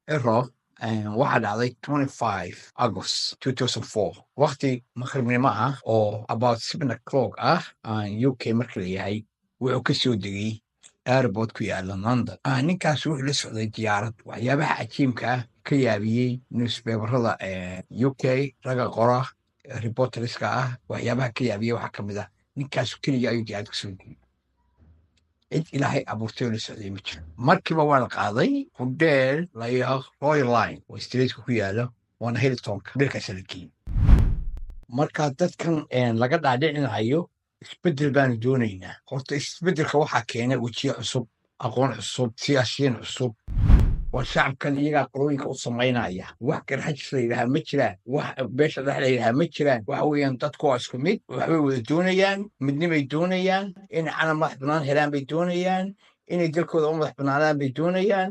Ciro waxaa dhacday 25 August 2004, waqti maqribnimo ah oo about 7 o'clock ah UK marka la yahay. Wuxuu ka soo degay airport ku yaala London. Ninkaas wuxuu la socday diyaarad. Waxyaabaha cajiibka ah ka yaabiyey newspaperada UK, raga qora reporterska ah, waxyaabaha ka yaabiyey waxaa ka mid ah ninkaas keliya ayuu diyaarad ka soo degay. Cid Ilaahay abuurtay oo la socday ma jiro. Markiiba waa la qaaday hudheel la yidhaahdo Royal Line oo streetka ku yaalo, waana Hiltonka. Hudheelkaasa la geeyey. Marka dadkan laga dhaadhicinayo isbeddel baanu doonaynaa, horta isbeddelka waxaa keena wejiye cusub, aqoon cusub, siyaasiyiin cusub. Waa shacabkan iyagaa qolooyinka u samaynaya. Wax Garxajis la yidhahaa ma jiraan, wax beesha dhex la yidhahaa ma jiraan. Waxa weeyaan dadku waa isku mid, waxbay wada doonayaan, midnimay doonayaan, inay calan madax bannaan helaan bay doonayaan, inay dalkooda u madax bannaanaan bay doonayaan.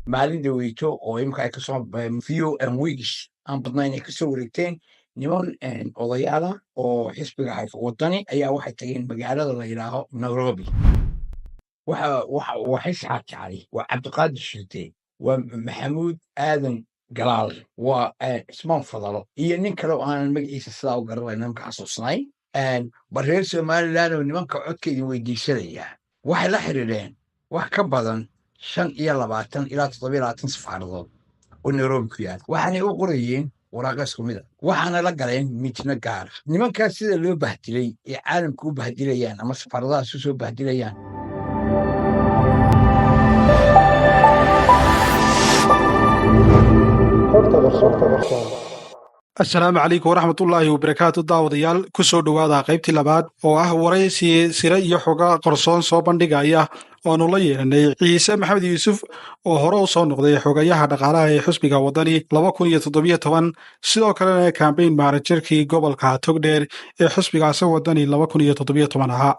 Maalin dhaweyto oo imika ay kasoo few and weeks aan badnayn ay kasoo wareegteen, niman odayaala oo xisbiga Wadani ayaa waxay tageen magaalada la yidhaaho Nairobi. Waxa waa Xirsi Xaaji Cali, waa Cabdiqaadir Shirde, waa Maxamuud Aadan Galaal, waa Cismaan Fadalo iyo nin kale oo aanan magaciisa sidaa u garanayna marka xasuusnay. Bal reer Somaliland oo nimanka codka idin weydiisanaya waxay la xiriireen wax ka badan 25 ilaa 27 safaaradood oo Nairobi ku yaal. Waxaanay u qorayeen waraaqa isku mid a, waxaana la galeen mijno gaara. Nimankaas sida loo bahdilay ee caalamka u bahdilayaan ama safaaradahaas u soo bahdilayaan. Asalaamu calaykum waraxmatullaahi wabarakaatu. Daawadayaal, ku soo dhowaada qaybtii labaad oo ah waraysi sire iyo xoga qarsoon soo bandhigaya oonu la yeelanay Ciise Maxamed Yuusuf oo hore u soo noqday xogayaha dhaqaalaha ee xusbiga Waddani 2017, sidoo kalena campaign managerkii gobolka Togdheer ee xusbigaasi Waddani 2017 ahaa,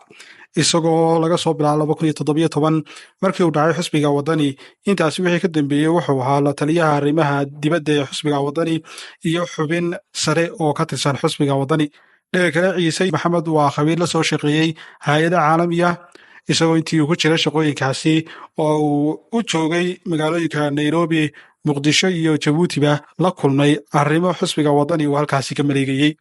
isagoo laga soo bilaabo 2017 markii uu dhacay xusbiga Waddani. Intaasi wixii ka dambeeyey wuxuu ahaa la taliyaha arrimaha dibadda ee xusbiga Waddani iyo xubin sare oo ka tirsan xusbiga Waddani. Dheer kale, Ciise Maxamed waa khabiir la soo shaqeeyey hay-ada caalamiya, isagoo intii uu ku jiray shaqooyinkaasi oo uu u joogay magaalooyinka Nairobi, Muqdisho iyo Jabuutiba la kulmay arrimo xusbiga Waddani uu halkaasi ka maleegayey.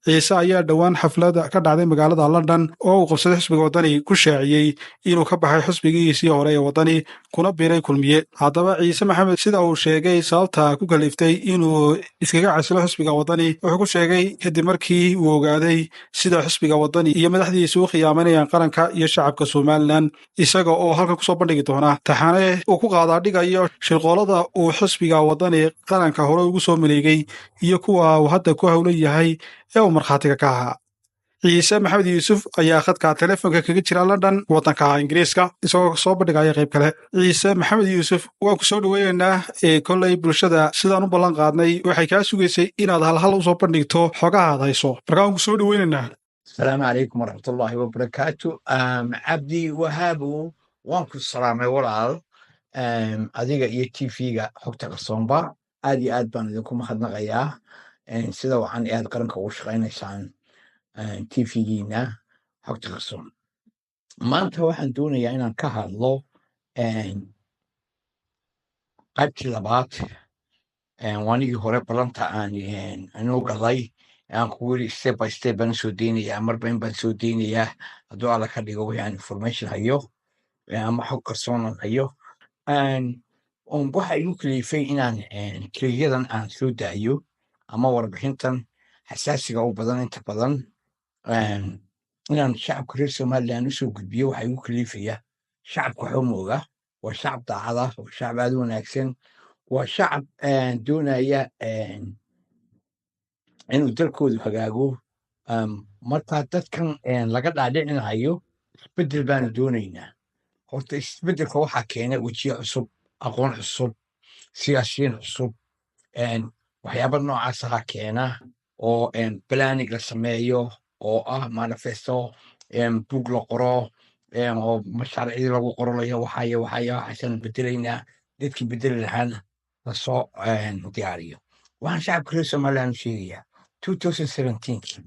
Ciise ayaa dhowaan xaflad ka dhacday magaalada London oo uu qabsaday xusbiga Waddani ku shaaciyey inuu ka baxay xusbigiisii hore ee Waddani kuna biiray Kulmiye. Haddaba Ciise Maxamed sida uu sheegay sababta ku kaliftay inuu iskaga casilo xusbiga Waddani wuxuu ku sheegay kadib markii uu ogaaday sida xusbiga Waddani iyo madaxdiisu u khiyaamanayaan qaranka iyo shacabka Somaliland, isaga oo halkan kusoo bandhigi doona taxane uu ku qaadaa dhigayo shirqoolada uu xusbiga Waddani qaranka hore ugu soo maleegay iyo kuwa uu hadda ku howlan yahay ee uu markhaatiga ka ahaa. Ciise Maxamed Yuusuf ayaa khadka telefoonka kaga jira London, waddanka Ingiriiska, isagoo soo bandhigaya qayb kale. Ciise Maxamed Yuusuf, waan ku soo dhoweynaynaa. Ee kolley bulshada sidaan u ballan qaadnay waxay kaa sugaysay inaad halhal usoo bandhigto xogahaad hayso, markaa waan ku soo dhoweynaynaa. Asalaamu calaykum waraxmatullaahi wabarakaatu. Cabdi Wahaabu, waan ku salaamay walaal, adiga iyo TV-ga Xogta Qarsoonba. Aad iyo aad baan idinku mahadnaqayaa sida wacan ee aad qaranka ugu shaqaynaysaan TV-giina Xogta Qarsoon. Maanta waxaan doonayaa inaan ka hadlo qaybtii labaad. Waanigii hore ballanta aan inuu galay aan kugu yiri step by step baan usoo deynayaa, marba in baan soo deynayaa hadduu Alla ka dhigo wixii aan information hayo ama xog qarsoon aan hayo. Waxa igu kalifay inaan keliyadan aan soo daayo ama warbixintan xasaasiga u badan inta badan inaan shacabka reer Somaliland usoo gudbiyo, waxa igu kalifaya shacabka waxba ma oga. Waa shacab daacad ah, waa shacab aad u wanaagsan, waa shacab doonaya inuu dalkoodu hagaago. Marka dadkan laga dhaadhicinayo isbeddel baanu doonaynaa, horta isbeddelka waxaa keena wejiye cusub, aqoon cusub, siyaasiyiin cusub, waxyaaba noocaas ahaa keena oo planning la sameeyo oo ah manifesto, buug la qoro oo mashaariicdii lagu qoranayo, waxayo waxayo waxaasaan bedelaynaa, dadkii bedeli lahaana lasoo diyaariyo. Waxaan shacabka reer Somaliland u sheegayaa 2017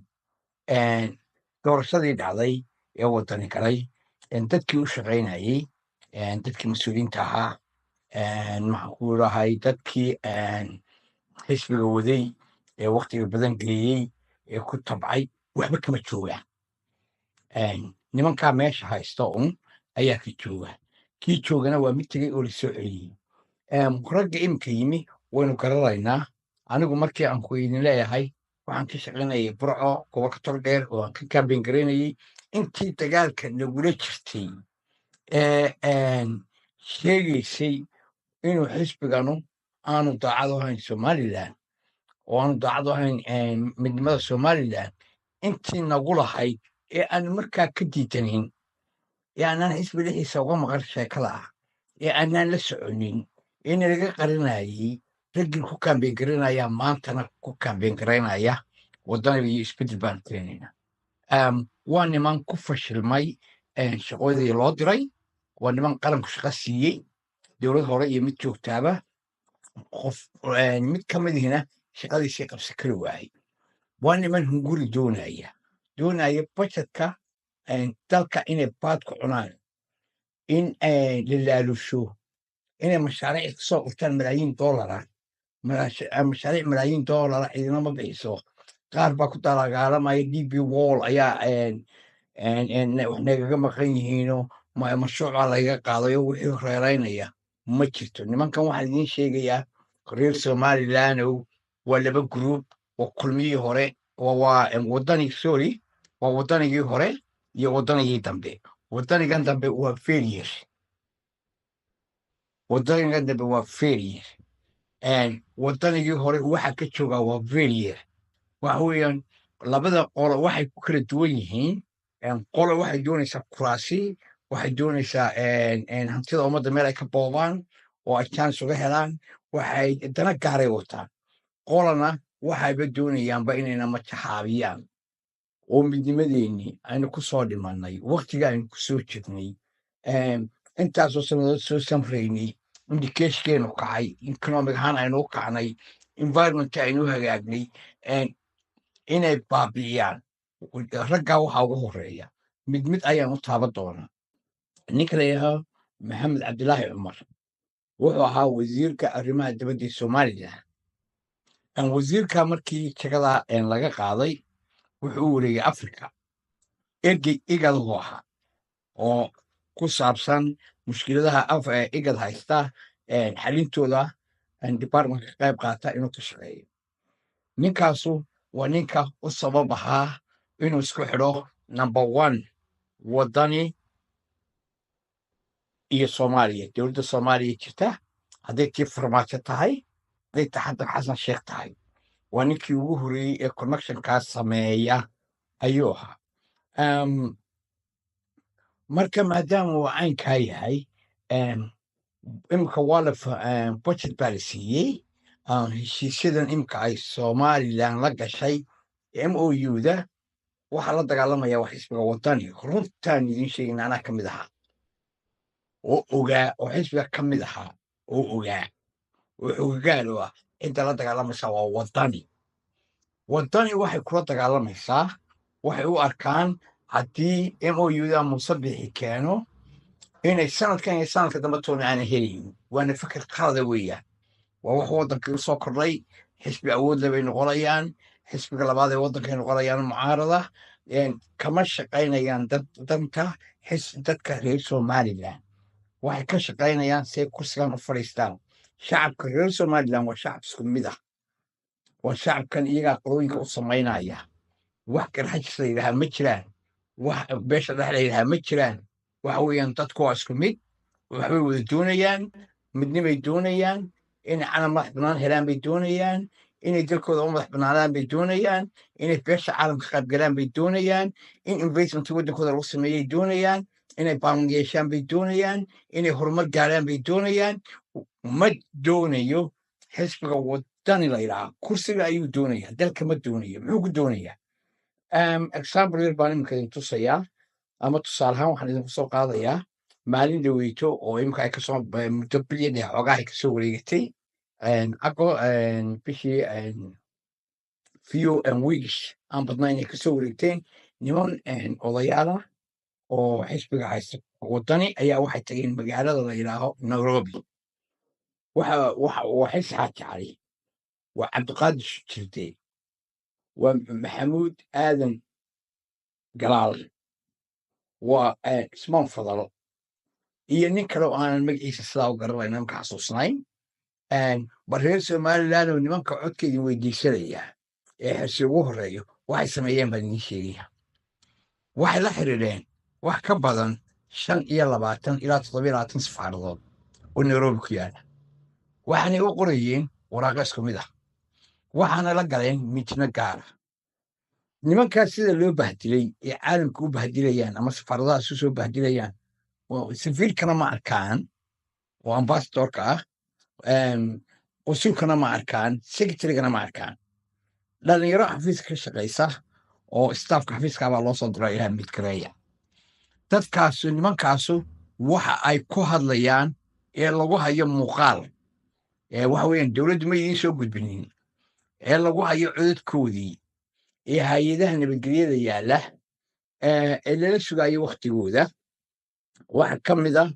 doorashadii dhacday ee Wadani galay, dadkii u shaqaynayey, dadkii mas-uuliyiinta ahaa Maxaan ku irahay, dadkii xisbiga waday ee waktiga badan geliyey ee ku tabcay waxba kama joogaan. Nimankaa meesha haysta un ayaa ka jooga. Kii joogana waa mid tegey oo lasoo celiyey. Ragga iminka yimi waynu garanaynaa. Anigu markii aan ku idin leeyahay, waxaan ka shaqaynayay Burco, gobolka Togdheer, oo aan ka campaign garaynayey. Intii dagaalka nagula jirtay ee sheegaysay inuu xisbiganu aanu daacad u ahayn Somaliland oo aanu daacad u ahayn midnimada Somaliland, intii nagu lahayd ee aanu markaa ka diidanayn ee aanaan xisbi dhexdiisa uga maqan sheekada ah ee aanaan la soconin ee nalaga qarinayey, raggii ku campaign garaynaya maantana ku campaign garaynaya Waddaniga iyo Isbeddel baan keenayna waa niman ku fashilmay shaqadii loo diray. Waa niman qaranku shaqo siiyey, dowlad hore iyo mid joogtaaba. Qof mid ka midihina shaqadiisii qabsan kari waayey. Waa niman hunguri doonaya, doonaya budgetka dalka inay baad ku cunaan, in la laalusho, inay mashaariic kasoo urtaan malaayiin dollara. Mashaariic malaayiin dollara cidina ma bixiso. Qaar baa ku dagaalamaya DP World ayaa wax nagaga maqan yihiino, mashruuc baa lagaga qaadayo. Wixii reeraynaya ma jirto. Nimankan waxaan idiin sheegayaa, reer Somalilandow, waa laba group: waa Kulmiyii hore, waa Wadani, sorry, waa Wadanigii hore iyo Wadanigii dambe. Wadanigan dambe waa failure. Wadanigan dambe waa failure. Wadanigii hore waxa ka joogaa waa failure. Waxa weeyaan, labada qolo waxay ku kala duwan yihiin, qolo waxay doonaysaa kuraasi, waxay doonaysaa hantida ummadda meel ay ka boobaan oo ay chance uga helaan, waxay dana gaaray wataan. Qolana waxayba doonayaanba inayna majaxaabiyaan oo midnimadeennii aynu ku soo dhimannay, waktiga aynu ku soo jirnay, intaasoo sannadood soo samraynay, indicationkeenu kacay, economic ahaan aynu u kacnay, environmentka aynu u hagaagnay, inay baabi'iyaan. Raggaa waxaa ugu horeeya, mid mid ayaan u taaban doonaa, ninka la yidhaahdo Maxamed Cabdilaahi Cumar. Wuxuu ahaa wasiirka arrimaha dibadda ee Somaliland. Wasiirka markii jagada laga qaaday, wuxuu u wareegay Africa. Ergey IGAD uu ahaa oo ku saabsan mushkiladaha IGAD haysta xalintooda, departmentka ka qayb qaata inuu ka shaqeeyo. Ninkaasu waa ninka u sabab ahaa inuu isku xidho, number one, Waddani iyo Soomaaliya, dowladda Soomaaliya jirta, hadday tii Farmaajo tahay, hadday taxadda Xasan Sheekh tahay. Waa ninkii ugu horreeyey ee connectionkaas sameeya ayuu ahaa. Marka maadaama uu caynkaa yahay, imika waa la budget baa la siiyey. Heshiisyadan imika ay Somaliland la gashay MOU-da waxaa la dagaalamaya waa xisbiga Wadani. Runtaan idiin sheegin, anaa ka mid ahaa oo ogaa, oo xisbiga ka mid ahaa oo ogaa oo xogagaal u ah. Cidda la dagaalamaysa waa Wadani. Wadani waxay kula dagaalamaysaa, waxay u arkaan haddii MOU-da Muuse Bixi keeno inay sanadkan iyo sanadka dambe toona aanay helaynin. Waana fikir qalada weeyaan. Waa wax waddankii u soo kordhay. Xisbi awoodle bay noqonayaan, xisbiga labaad ee waddankay noqonayaan mucaarada. Kama shaqaynayaan danta dadka reer Somaliland. Waxay ka shaqaynayaan say kursigan u fadhiistaan. Shacabka reer Somaliland waa shacab isku mid ah. Waa shacabkan iyagaa qolooyinka u samaynaya. Wax Garxajis la yidhahaa ma jiraan, wax beesha dhex la yidhahaa ma jiraan. Waxa weeyaan, dadku waa isku mid, waxbay wada doonayaan, midnimay doonayaan, inay calan madax bannaan helaan bay doonayaan, inay dalkooda u madax bannaanaan bay doonayaan, inay beesha caalamka qaybgalaan bay doonayaan, in investment waddankooda lagu sameeyay doonayaan, inay baawan yeeshaan bay doonayaan, inay horumar gaaraan bay doonayaan. Ma doonayo xisbiga Wadani la yidhaha. Kursiga ayuu doonaya, dalka ma doonayo. Muxuu ku doonayaa? Example yar baan iminka idin tusayaa, ama tusaale ahaan waxaan idinku soo qaadayaa maalin dhaweyto oo imika ay kasoo muddo bilyan ee xoogaha ay kasoo wareegatay ago bishii, few and weeks aan badnayn ay kasoo wareegteen. Niman odayaala oo xisbiga haysta Wadani ayaa waxay tageen magaalada la yidhaaho Nairobi. Waxa waa Xirsi Xaaji Cali, waa Cabdiqaadir Jirde, waa Maxamuud Aadan Galaal, waa Ismaan Fadal iyo nin kale oo aanan magaciisa sidaa u garanayna marka xasuusnayn. Bal reer Somaliland oo nimanka codka idin weydiisanaya ee Xirsi ugu horeeyo, waxay sameeyeen baan idiin sheegaya. Waxay la xiriireen wax ka badan 25 ilaa 27 safaaradood oo Nairobi ku yaala. Waxaanay u qorayeen waraaqo isku mid ah, waxaana la galeen mijno gaara. Nimankaas sida loo bahdilay ee caalamka u bahdilayaan ama safaaradahaas u soo bahdilayaan, safiirkana ma arkaan oo ambassadorka ah, qusulkana ma arkaan, secretarygana ma arkaan. Dhalinyaro xafiiska ka shaqaysa oo staffka xafiiska baa loo soo diraa ilaa mid gareeya. Dadkaasu, nimankaasu, waxa ay ku hadlayaan ee lagu hayo muuqaal ee waxa weeyaan dowladdu ma idiin soo gudbinin, ee lagu hayo codadkoodii ee hay-adaha nabadgelyada yaalla ee lala sugaayo waktigooda, waxa ka mid ah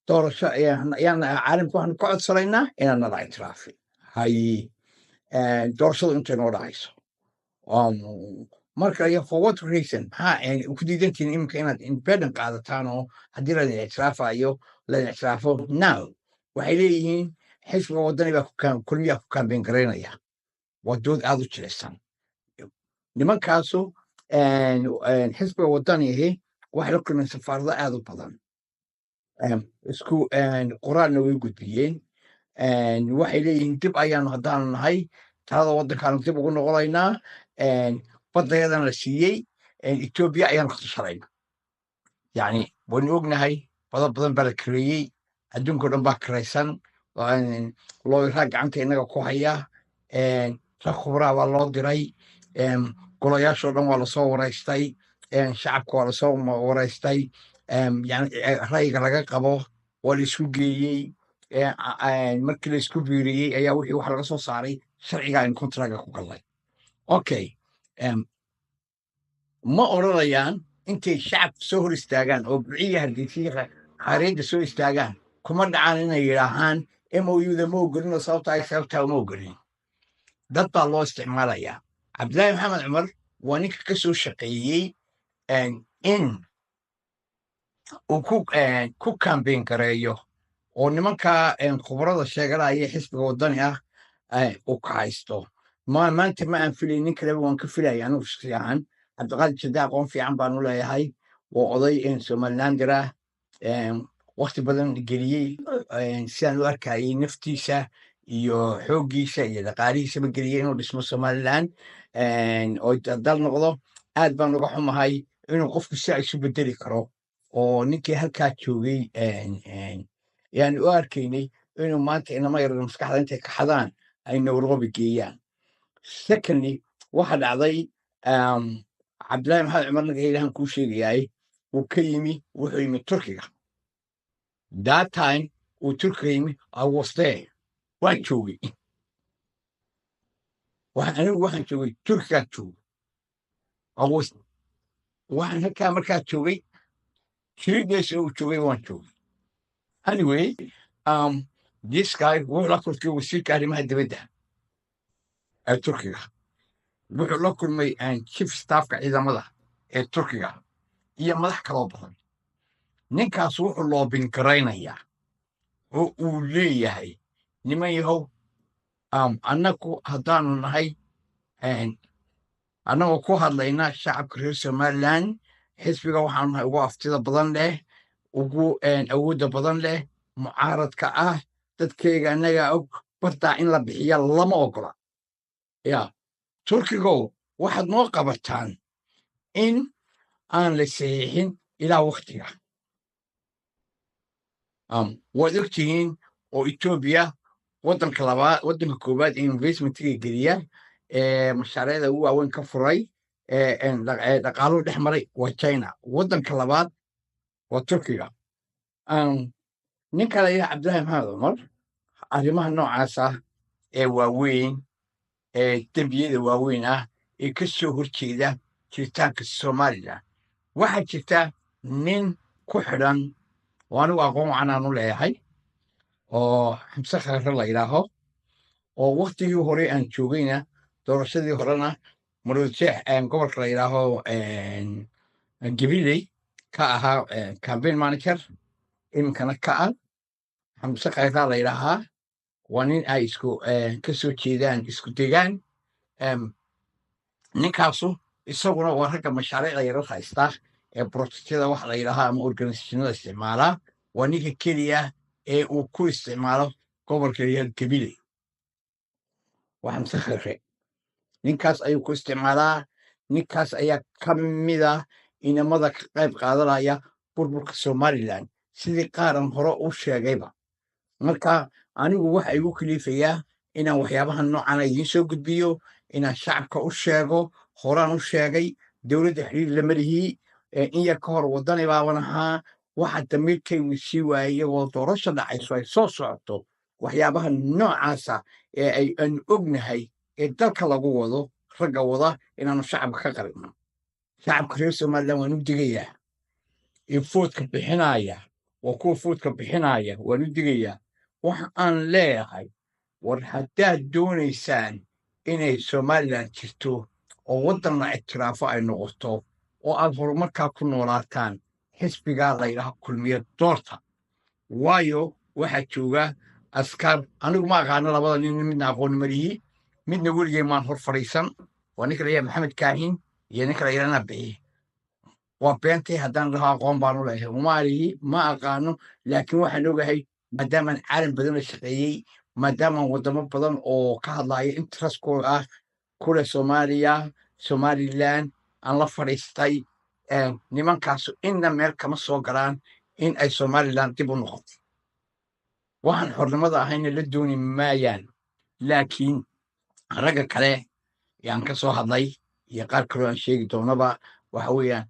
doorasho ayaan caalamka waxaanu ka codsanaynaa inaan nala ictiraafin hay doorashadu intay noo dhacayso. Marka iyo for what reason maxaa ku diidantihiin iminka inaad independent qaadataan oo haddii laydin ictiraafayo laydin ictiraafo now? Waxay leeyihiin Xisbiga Wadani baa Kulmiyaa ku campaign garaynaya. Waa dood aad u jilicsan. Nimankaasu Xisbiga Wadani ahi waxay la kulmeen safaarado aad u badan, isku qoraalna way gudbiyeen. Waxay leeyihiin dib ayaanu haddaanu nahay talada waddankaanu dib ugu noqonaynaa, baddayadana la siiyey Etoobiya ayaanu ka tashanayna. Yani waynu ognahay bado badan baa la kareeyey, adduunka o dhan baa karaysan, looyaraa gacanta innaga ku haya, rag khubraa baa loo diray, golayaashoo dhan waa lasoo waraystay, shacabka waa lasoo waraystay, yani ra'yiga laga qabo waa la isku geeyey. Markii la isku biiriyey ayaa wixii waxa laga soo saaray sharciga aynu contractga ku gallay. Okay, ma odranayaan intay shacabka soo hor istaagaan oo Burciya, Hargeysiya, xareedda soo istaagaan, kuma dhacaan inay yidhaahaan MOU-da ma ogolin oo sababta ay sababtaa uma ogolin. Dad baa loo isticmaalayaa. Cabdillaahi Maxamed Cumar waa ninka ka soo shaqeeyey in uu ku campaign gareeyo oo nimanka khubarada sheeganaya Xisbiga Wadani ah uu ka haysto. Maanta ma aan filay, nin kaleba waan ka filaya anigu shakhsi ahaan. Cabdiqaadir Jade aqoon fiican baanu leeyahay, waa oday Somalilander ah, waqti badan geliyey sidaan u arkayay naftiisa iyo xooggiisa iyo dhaqaalihiisaba geliyey inuu dhismo Somaliland oo dal noqdo. Aad baan uga xumahay inuu qofku si isu bedeli karo oo ninkii halkaa joogay yaan u arkaynay inuu maanta inama yarar maskaxda intay ka xadaan ay Nairobi geeyaan. Secondly, waxa dhacday Cabdillahi Maxamed Cumar ninka ilahan kuu sheegayaay wuu ka yimi, wuxuu yimi Turkiga. That time uu Turkiga yimi, I was there, waan joogay. Anigu waxaan joogay Turkigaan joogay. Waxaan halkaa markaa joogay 3 days oo uu joogay waan joogay. Anyway, this guy wuxuu la kulmay wasiirka arrimaha dibadda ee Turkiga, wuxuu la kulmay chief staffka ciidamada ee Turkiga iyo madax kaloo badan. Ninkaas wuxuu lobbying garaynayaa oo uu leeyahay, niman yahow, annagu haddaanu nahay annagoo ku hadlayna shacabka reer Somaliland, xisbiga waxaanu nahay ugu aftida badan leh, ugu awoodda badan leh mucaaradka ah, dadkeyga annagaa og, baddaa in la bixiya lama ogola. Ya Turkigow, waxaad noo qabataan in aan la saxiixin ilaa waktiga. Waad ogtihiin oo Etoobiya waddanka labaad, waddanka koowaad ee investmentiga geliya ee mashaariicda ugu waaweyn ka furay ee dhaqaaluhu dhex maray waa China, waddanka labaad waa Turkiga. Ninka la yidhaha Cabdillahi Maxamed Cumar arrimaha noocaas ah ee waaweyn ee dembiyada waaweyn ah ee ka soo horjeeda jiritaanka Somaliland, waxaa jirta nin ku xidhan oo anigu aqoon wacan aan u leeyahay. Oo Xamse Khare la yidhaaho, oo waktigii hore aan joogayna, doorashadii horena Maroodjeex, gobolka la yidhaaho Gabiley ka ahaa campaign manager, iminkana ka ah. Xamse Khayraa la yidhaahaa. Waa nin ay isku ka soo jeedaan, isku degaan. Ninkaasu isaguna waa ragga mashaariicda yarar haysta ee projectyada waxa la yidhaahaa ama organizationada isticmaalaa. Waa ninka keliya ee uu ku isticmaalo gobolka la yidhahdo Gabiley. Waa Xamse Khayre. Ninkaas ayuu ku isticmaalaa. Ninkaas ayaa ka mida inamada ka qayb qaadanaya burburka Somaliland, sidii qaaran hore u sheegayba. Marka anigu waxa igu kaliifayaa inaan waxyaabaha noocan idiin soo gudbiyo, inaan shacabka u sheego, horaan u sheegay, dowladda xiriir lama lihii. In yar ka hor Wadani baaban ahaa. Waxa damiirkaygu sii waayay, iyagoo doorasho dhacayso ay soo socoto, waxyaabaha noocaasa ee ay aanu ognahay ee dalka lagu wado, ragga wada inaanu shacabka ka qarino. Shacabka reer Somaliland waan u digayaa ee vote-ka bixinaya, waa kuwa vote-ka bixinaya, waan u digayaa. Waxa aan leeyahay, war haddaad doonaysaan inay Somaliland jirto oo waddan la ictiraafo ay noqoto oo aad horumarkaa ku noolaataan, xisbigaa la yidhaha Kulmiye doorta. Waayo, waxaa jooga askar. Anigu ma aqaano labada nin, midna aqoon malihi, midna weligay maan hor fadhiisan. Waa ninka la yidhaha Maxamed Kaahin iyo ninka la yidhaha Biixi. Waa beentay haddaan dhaho aqoon baanu leeyahay. Umaalihi, ma aqaano, laakiin waxaan ogahay, maadaamaan caalam badan la shaqeeyey, maadaamaan wadamo badan oo ka hadlaya interestkooda ah kule Soomaaliya, Somaliland aan la fadhiistay, nimankaasu inna meel kama soo galaan in ay Somaliland dib u noqoto. Waxaan xornimada ahayna la dooni maayaan. Laakiin ragga kale yaan ka soo hadlay iyo qaar kaloo aan sheegi doonaba, waxa weeyaan,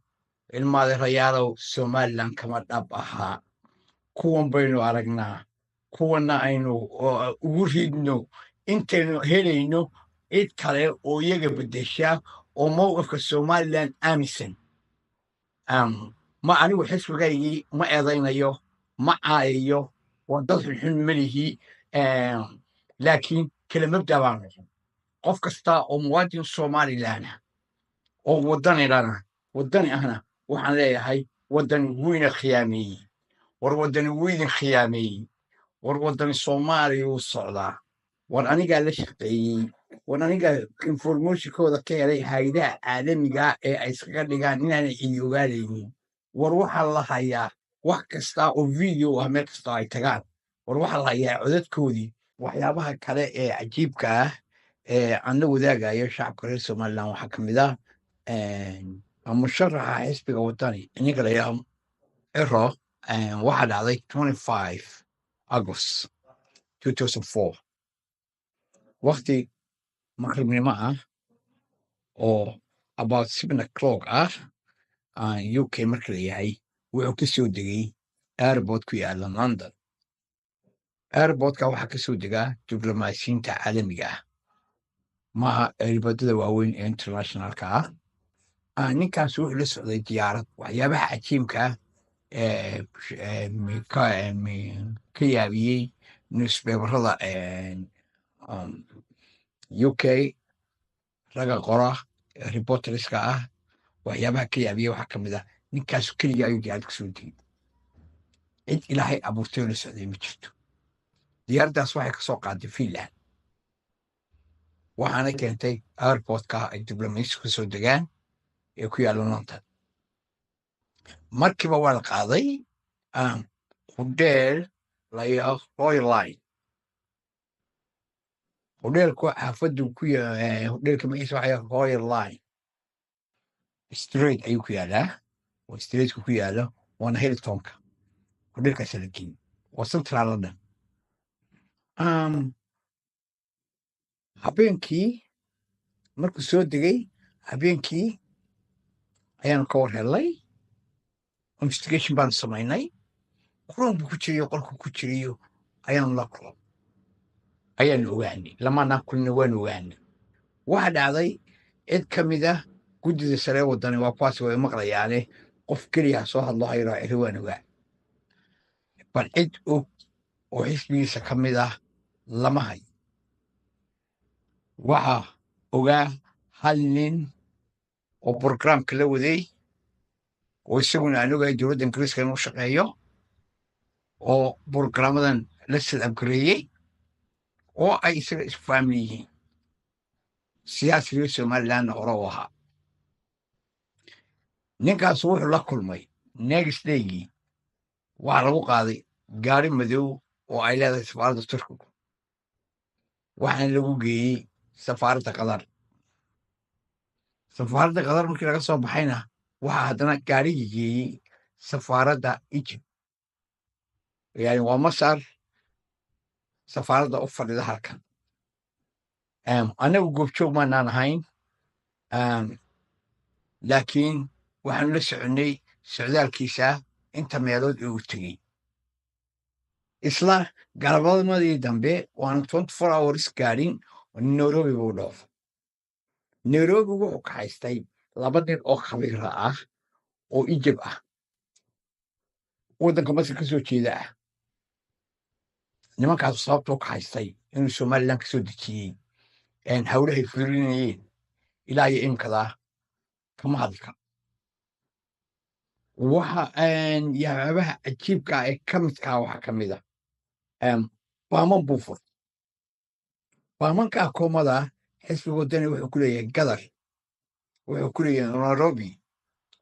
ilmaadeerayaalow, Somaliland kama dhab ahaa. Kuwan baynu aragnaa, kuwanna aynu ugu ridno intaynu helayno cid kale oo iyaga beddesha oo mowqifka Somaliland aaminsan. Ma anigu xisbigaygii ma eedaynayo, ma caayayo, waa dad xunxun melihi, laakiin kala mabda baan noqon. Qof kasta oo muwaadin Somaliland ah oo wadanilana, wadani ahna, waxaan leeyahay, Wadani wuyna khiyaameeyey. War Wadani wuydin khiyaameeyey. War Wadani Soomaaliya wuu socdaa. War anigaa la shaqeeyey. War anigaa informationkooda ka helay hayadaha caalamiga ee ay iskaga dhigaan inaanay cidi ogaanaynin. War waxaa la hayaa wax kasta oo video ah meel kasta ay tagaan. War waxaa la hayaa codadkoodii. Waxyaabaha kale ee cajiibka ah ee aan la wadaagayo shacabka reer Somaliland waxaa ka mid ah musharaxa xisbiga Wadani, ninka la yidhaahdo Ciro. Waxaa dhacday 25 August 2004, waqti maqribnimo ah oo about 7 o'clock ah UK marka la yahay, wuxuu ka soo degay airport ku yaala London. Airportka waxaa ka soo degaa diblomaasiyiinta caalamiga ah, maaha airportada waaweyn ee internationalka ah. Ninkaas wuxuu la socday diyaarad. Waxyaabaha cajiibka ah ee ka yaabiyey newspaperada UK, ragga qora reporterska ah, waxyaabaha ka yaabiyey waxaa ka mid ah, ninkaas keliya ayuu diyaarad kasoo degay. Cid Ilaahay abuurtay oo la socday ma jirto. Diyaaraddaas waxay kasoo qaaday Finland, waxaana keentay airportka ay diblomaasi kasoo degaan ee ku yaalla London. Markiiba waa la qaaday hudheel la yidhaahdo Royal Line. Hudheelku xaafadu ku hudheelka magaciisa waxaa Royal Line Street ayuu ku yaalaa, oo streetka ku yaalo, waana Hiltonka. Hudheelkaasa la geeyey, waa central London. Habeenkii markuu soo degay, habeenkii ayaanu ka war helnay. Investigation baanu samaynay. Roomku ku jirayo, qolku ku jirayo ayaanu la kulan, ayaanu ogaanay. Lamaanaan kulina, waanu ogaanay. Waxa dhacday, cid ka mid ah guddida sare Wadani, waa kuwaas, way maqlayaane, qof keliya ha soo hadlo, ha yidhaho, "Ciro waan ogaa." Bal cid og. Oo xisbigiisa ka mid ah lama hayo. Waxaa ogaa hal nin oo programka la waday, oo isaguna aan ogahay dowladda Ingiriiska inuu shaqeeyo, oo programmadan la set up gareeyey, oo ay isaga isku family yihiin, siyaasiga Somalilandna hore u ahaa. Ninkaas wuxuu la kulmay next daygii, waxaa lagu qaaday gaari madow oo ay leedahay safaaradda Turkigu, waxaana lagu geeyey safaaradda Qatar. Safaaradda Qatar markii laga soo baxayna, waxaa haddana gaarigii geeyey safaaradda Egypt, yani waa Masar safaaradda u fadhida halkan. Annagu goobjoog maanaan ahayn, laakiin waxaanu la soconnay socdaalkiisa inta meelood ee uu tegey. Isla galabnimadii dambe, waana 24 hours gaadhin, Nairobi buu dhoofay. Nairobi wuxuu kaxaystay laba nin oo khabiira ah oo Egypt ah, waddanka Masar ka soo jeeda ah. Nimankaasu sababta u kaxaystay inuu Somaliland ka soo dejiyey, hawlahay fulinayeen ilaa iyo imkadaa kama hadli karo. Waxa yaabaha cajiibka ah ee ka midkaa waxaa ka mid a baaman buu furtay. Baamanka akoomada xisbiga Waddani wuxuu ku leeyahay Gadar, wuxuu ku leeyahay Nairobi,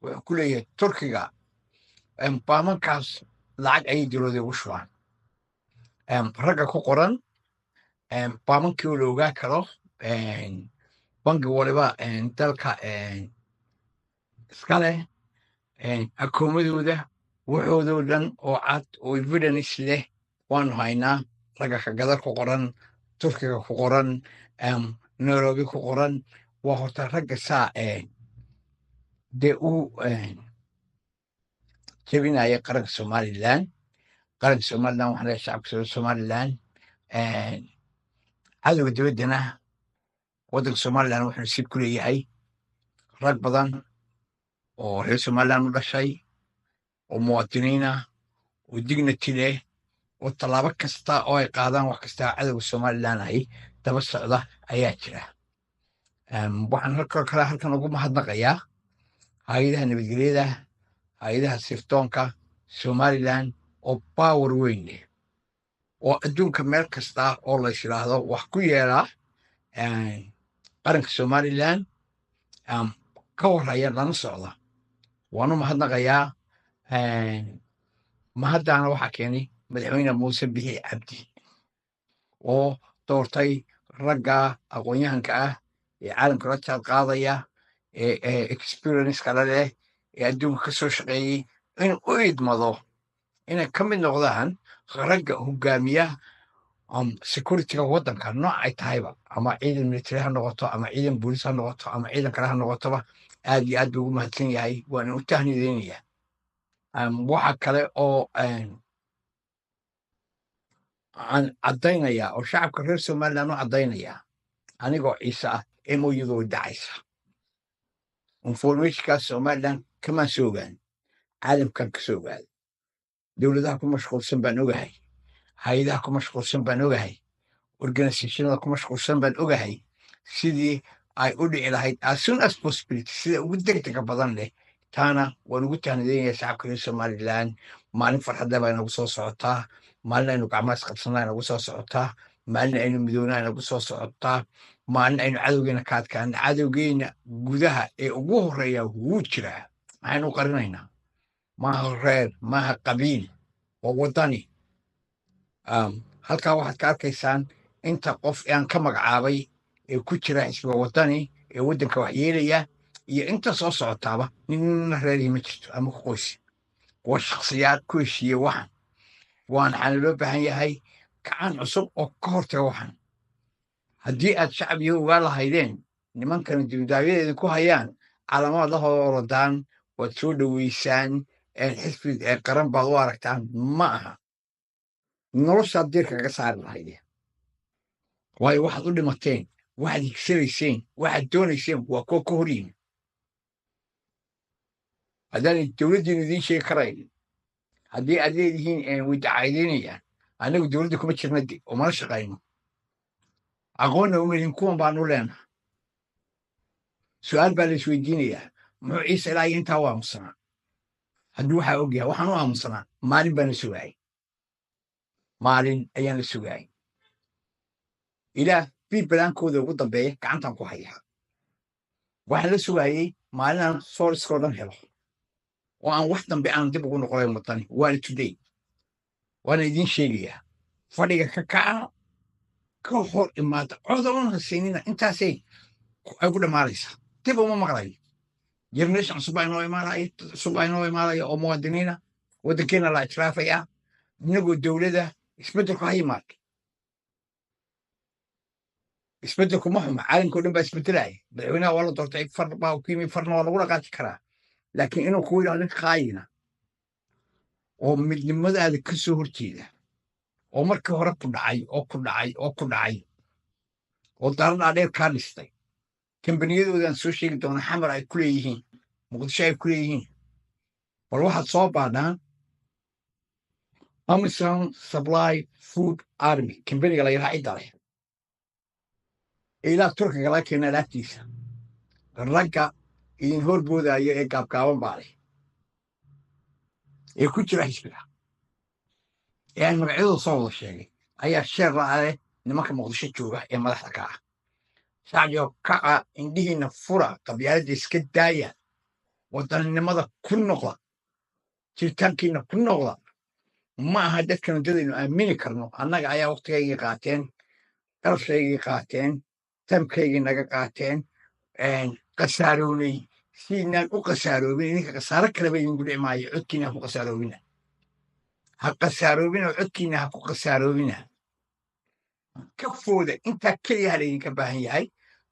wuxuu ku leeyahay Turkiga. Baamankaas lacag ayay dowladda ugu shubaan. Ragga ku qoran baamankii oo la ogaa karo, bangi waliba dalka iska leh akoomadooda, waxoodoo dhan oo cad oo evidence leh waanu haynaa. Ragga ka Gadar ku qoran, Turkiga ku qoran, Nairobi ku qoran, waa horta ragga saa dee u jebinaya qaranka Somaliland. Qaranka Somaliland waxaan leeyahay, shacabka Somaliland, cadowga dibaddana, waddanka Somaliland wuxuu nasiib ku leeyahay rag badan oo reer Somaliland u dhashay, oo muwaadiniin ah, oo dignity leh, oo tallaabo kasta oo ay qaadaan, wax kasta cadowga Somaliland ahi daba socda ayaa jira. Waxaan halkoo kale halkan ugu mahadnaqayaa hay-adaha nabadgelyada, hay-adaha sirdoonka Somaliland oo power weyn leh, oo adduunka meel kasta oo lays yidhaahdo wax ku yeelaa qaranka Somaliland ka warhaya, lana socda. Waanu mahadnaqayaa. Mahaddaana waxaa keenay Madaxweyne Muuse Bixi Cabdi oo doortay ragga aqoon-yahanka ah ee caalamka la jaad qaadaya, ee experience kale leh, ee adduunka ka soo shaqeeyey, in u idmado inay ka mid noqdaan ragga hogaamiya securityga waddanka, nooc ay tahayba, ama ciidan military ha noqoto, ama ciidan booliis ha noqoto, ama ciidan kale ha noqotoba. Aad iyo aad buu ugu mahadsan yahay, waana u tahniyeynaya. Waxa kale oo aan caddaynaya oo shacabka reer Somaliland u caddaynaya, anigoo Ciise ah, MOU-da way dhacaysa. Informationkaas Somaliland kamaan soo ogaan, caalamkan ka soo ogaaday. Dowladaha ku mashquulsan baan ogahay, hay-adaha ku mashquulsan baan ogahay, organisationada ku mashquulsan baan ogahay sidii ay u dhici lahayd as soon as possibility, sida ugu degdega badan leh. Taana waan ugu tahniyeynaya shacabka reer Somaliland. Maalin farxadle baa inagu soo socotaa, maalin aynu gacmaha isqabsanaa inagu soo socotaa, maalin aynu midoonaa inagu soo socotaa, maalin aynu cadowgeena ka adkaana. Cadowgeena gudaha ee ugu horeeya wuu jiraa, maxaynu u qarinaynaa? Maaha reer, maaha qabiil, waa waddani. Halkaa waxaad ka arkaysaan inta qof aan ka magacaabay ee ku jira xisbiga Waddani ee waddanka wax yeelaya iyo inta soo socotaaba. Nina reerihii ma jirto ama ku qoysi, waa shakhsiyaad ku heshiiye. Waxan waxaana loo baahan yahay gacan cusub oo ka hortaga waxan. Haddii aad shacab iyo ogaa lahaydeen nimankana dibadaabyada idinku hayaan, calaamad la orodaan, waad soo dhoweysaan, xisbi qaran baad u aragtaan. Ma aha, noloshaad diirka kaga saari lahaydeen, waayo waxaad u dhimateen, waxaad higsanayseen, waxaad doonayseen waa kuwa ka hor yimi. Haddaanay dowladdiinu idiin sheegi karayn, haddii aad leedihiin way dacaydaynayaan, Anagu dowladda kuma jirna de, oo mana shaqayno, aqoonna uma lihin. Kuwan baanu leenaha. Su'aal baa la isweydiinayaa: muxuu Ciise ilaa iyo intaa u aamusanaa haddii waxaa og yahay? Waxaan u aamusanaa, maalin baan la sugaayay, maalin ayaan la sugaayay. Ilaah bii balaankooda ugu dambeeya gacantaan ku hayaa. Waxaan la sugaayey maalinaan source-koo dhan helo oo aan wax dambe aan dib ugu noqonayn Wadani. Waana today, waana idiin sheegayaa. Fadhiga ka kaca, ka hor imaada, codoon ha siinina. Intaasay ay ku dhammaanaysaa, dib uma maqlayo. Generation cusub baa inoo imaanaya, dad cusub baa inoo imaanaya oo muwaadiniina. Waddankeena la ictiraafaya inagoo dowladda. Isbeddelku ha yimaado, isbeddelku ma xuma. Caalamka o dhan baa isbeddelaya. Madaxweynaha waa la doortay, far baa ku yimi, farna waa lagu dhaqaaji karaa. Laakiin inuu kugu yidhahdo nin khaayina oo midnimadaada ka soo horjeeda, oo markii hore ku dhacay oo ku dhacay oo ku dhacay, oo daaradhaa dheer kaa dhistay, kambaniyadoodan soo sheegi doona, Xamar ay ku leeyihiin, Muqdisho ay ku leeyihiin. Bal waxaad soo baadhaan Amazon Supply Food Army, kambaniga la yidhaha, cidda leh ilaa Turkiga laga keena alaabtiisa. Ragga idin horboodaayo ee gaabgaaban baa leh, ee ku jira xisbiga ee aan magacyadooda soo wada sheegay ayaa share la leh nimanka Muqdisho jooga ee madaxda ka ah. Shacbiga, kaca, indhihiina fura, qabyaaladda iska daaya, wadaninimada ku noqda, jiritaankiina ku noqda. Ma aha dadkan dadaynu aamini karno. Annaga ayaa waktigaygii qaateen, qarashaygii qaateen, tamkaygii naga qaateen, khasaarownay. Siinaan u khasaaroobin, idinka khasaaro kaleba idinku dhici maayo. Codkiina ha ku khasaroobina, ha khasaaroobina, codkiina ha ku khasaaroobina. Ka fooda, intaa keliya ha laydinka baahan yahay.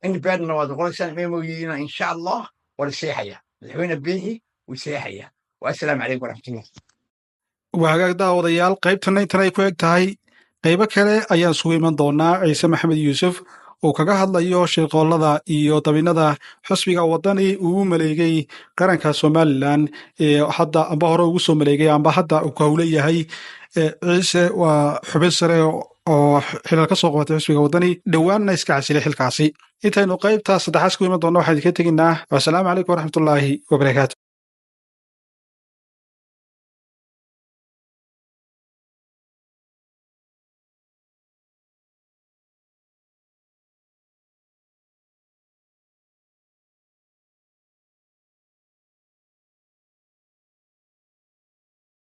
Independent waad noqonaysaan MOU-na, insha Allah. Waa la seexaya, Madaxweyne Biixi wuu seexaya. Wassalaamu calaykum waraxmatullah. Waa hagaag, daawadayaal, qaybtanna intan ay ku eg tahay. Qaybo kale ayaan isugu iman doonaa Ciise Maxamed Yuusuf uu kaga hadlayo shirqoollada iyo dabinada xusbiga Waddani uu u maleegay qaranka Somaliland ee hadda amba hore ugu soo maleegay amba hadda uu ku howlan yahay. Ciise waa xubin sare oo xilal ka soo qabatay xusbiga Waddani, dhowaanna iska casilay xilkaasi. Intaynu qaybta saddexaad ku iman doonno, waxaan idinka teginaa wasalaamu calaykum waraxmatullaahi wabarakaatu.